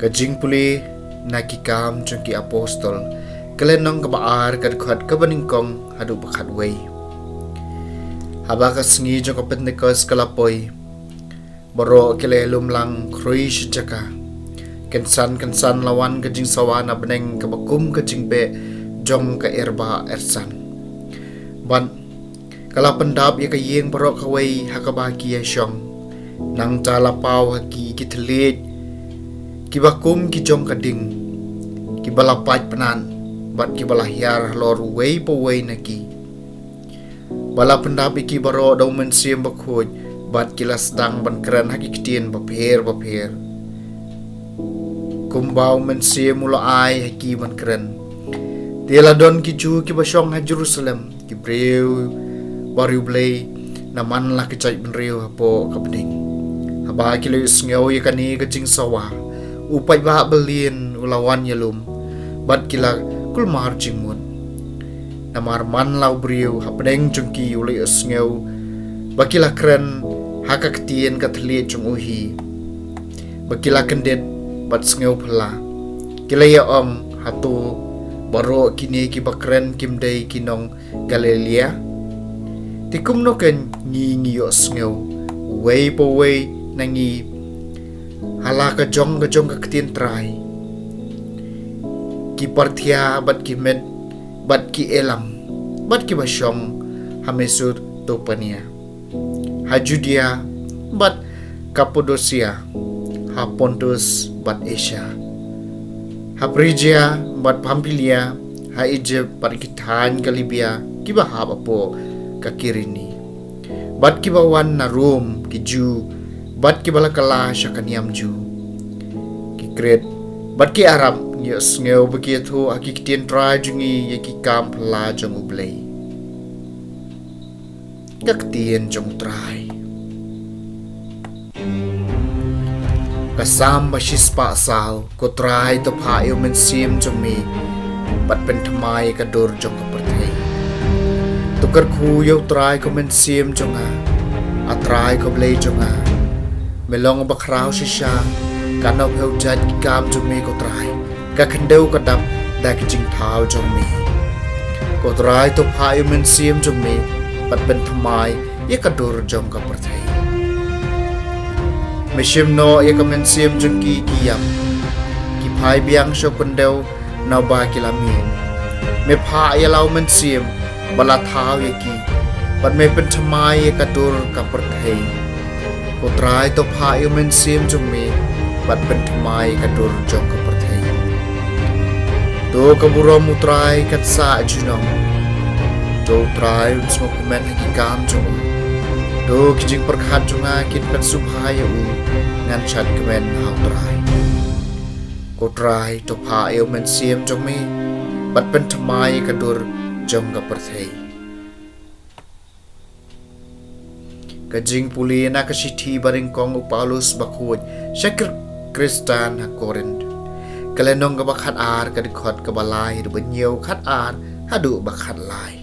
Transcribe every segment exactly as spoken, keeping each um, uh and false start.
Ka jingpule na Ki Kam jong ki Apostol, ka lynnong kaba ar, ka dkhot kaba nyngkong haduh ba khatwei. Haba ka sngi jong ka Pentekost ka la poi, baroh ki la ïalum lang khrui shi jaka. Kynsan kynsan la wan ka jingsawa na bneng kaba kum ka jingbeh jong ka erbah ersan. Bad ka la pyndap ïa ka ïing baroh kawei ha kaba ki ïashong. Nangta la paw ha ki ki thylliej kiba kum ki jong ka ding, kiba la pait pnat bad kiba la hiar halor uwei pa uwei na ki. Ba la pyndap ïa ki baroh da U Mynsiem Bakhuid, bad ki la sdang ban kren ha ki ktien bapher bapher, kumba U Mynsiem u la ai ha ki ban kren. Te la don ki Jiw kiba shong ha Jerusalem, ki briew ba riewblei, na man la ki jaitbynriew hapoh ka bneng. Haba ki la ïohsngew ïa kane ka jingsawa, u paidbah balian u la wan ïalum, bad ki la kulmar jingmut. Namar man la u briew hapdeng jong ki u la ïohsngew ba ki la kren ha ka ktien ka thylliej jong u hi. Ba ki la kyndit bad sngewphylla, ki la ïa-ong, hato baroh kine kiba kren kim dei ki nong Galilea? Te kumno kein ngi ngi ïohsngew, uwei pa uwei na ngi, ha la ka jong ka jong ka ktien trai? Ki Parthia bad ki Med bad ki Elam, bad kiba shong ha Mesopotamia, ha Judia bad Kapadosia, ha Pontus bad Asia, ha Phrigia bad Pamphilia, ha Ijipt bad ki thaiñ ka Libia kiba hap hapoh ka Kirene, bad kiba wan na Rom, ki Jiw bad kiba la kylla sha ka niam Jiw, ki Krit bad ki Arab, ngi ïohsngew ba ki ïathuh ha ki ktien trai jong ngi ïa ki kam phylla jong U Blei. Ka ktien jong U Trai. Ka Salm ba shispah saw. Ko Trai, to phah ïa U Mynsiem jong me bad pynthymmai ïa ka dur jong ka pyrthei. To kyrkhu ïa U Trai, ko mynsiem jong nga, A Trai ko Blei jong nga. Me long uba khraw shisha, katno phew jait ki kam jong me, ko Trai. Ka khyndew ka dap da ki jingthaw jong me. Ko Trai, to phah ïa U Mynsiem jong me bad pynthymmai ïa ka dur jong ka pyrthei. Me shim noh ïa ka mynsiem jong ki ki ïap, ki phai biang sha u khyndew naba ki la mih. Me phah ïa la U Mynsiem ba la thaw ïa ki, bad me pynthymmai ïa ka dur ka pyrthei. Ko Trai, to phah ïa U Mynsiem jong me bad pynthymmai ïa ka dur jong ka pyrthei. To ka burom U Trai kan sah junom. To U Trai un sngewkmen ha ki kam jong u. To ki jingpyrkhat jong nga kin pynsngewbha ïa u. Ngan shad kmen ha U Trai. Ko Trai, to phah ïa U Mynsiem jong me bad pynthymmai ïa ka dur jong ka pyrthei. Ka jingpule na ka shithi ba nyngkong u Paulus bakhuid sha ki Khristan ha Korinth, ka lynnong kaba khatar, ka dkhot kaba lai haduh ba hynñiew, khatar haduh ba khatlai.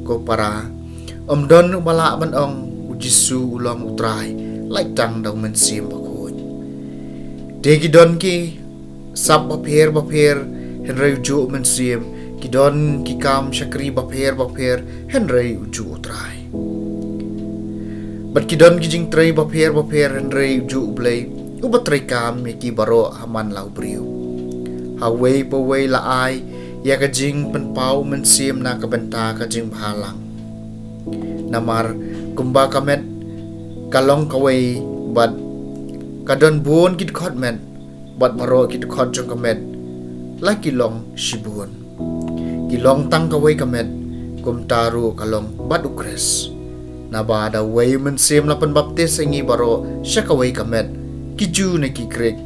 Ko para, ym don uba lah ban ong, U Jisu u long U Trai, lait tang da U Mynsiem Bakhuid. Te ki don ki sap bapher bapher, hynrei ujuh U Mynsiem, ki don ki kam shakri bapher bapher, hynrei ujuh U Trai. Bad ki don ki jingtrei bapher bapher, hynrei ujuh U Blei uba treikam ïa ki baroh ha man la u briew. Ha uwei pa uwei la ai ïa ka jingpynpaw u Mynsiem na ka bynta ka jingbhalang. Namar kumba ka met ka long kawei bad ka don bun ki dkhot met, bad baroh ki dkhot jong ka met la ki long shibun. Ki long tang kawei ka met, kumta ruh ka long bad U Khrist. Naba da uwei u Mynsiem la pynbaptis ïa ngi baroh sha kawei ka met, ki Jiw ne ki Grik,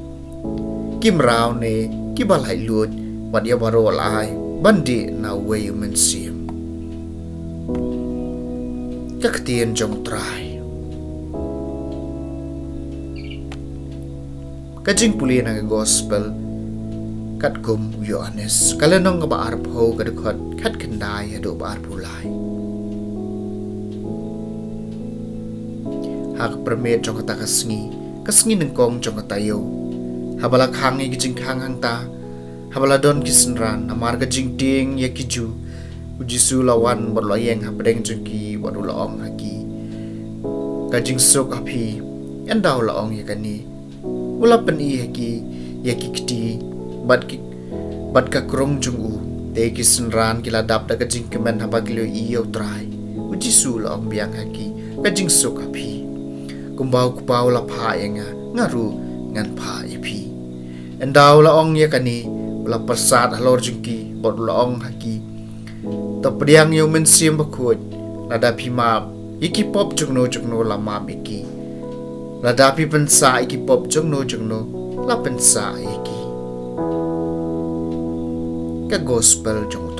ki mraw ne kiba laitluid, bad ïa baroh la ai ban dih na uwei u Mynsiem. Ka ktien jong U Trai. Ka jingpule na ka Gospel katkum u Ïoannis, ka lynnong kaba arphew, ka dkhot khatkhyndai haduh ba arphew lai. Ha ka pyrmit jong kata ka sngi, ka sngi nyngkong jong ka taïew, haba la khang ïa ki jingkhang hangta, haba la don ki synran namar ka jingtieng ïa ki Jiw, U Jisu u la wan bad u la ïeng hapdeng jong ki bad u la ong ha ki, "Ka jingsuk ha phi." Ynda u la ong ïa kane, u la pyni ha ki ïa ki kti bad ki, bad ka krung jong u. Te ki synran ki la dap da ka jingkmen haba ki la ïohi ïa U Trai. U Jisu u la ong biang ha ki, "Ka jingsuk ha phi. Kumba U Kpa u la phah ïa nga, nga ruh ngan phah ïa phi." Ynda u la ong ïa kane, u la pyrsad halor jong ki bad u la ong ha ki, "To pdiang ïa U Mynsiem Bakhuid. Lada phi map ïa ki pop jongno jongno, la map ïa ki. Lada phi pynsah ïa ki pop jongno jongno, la pynsah ïa ki." Ka Gospel jong U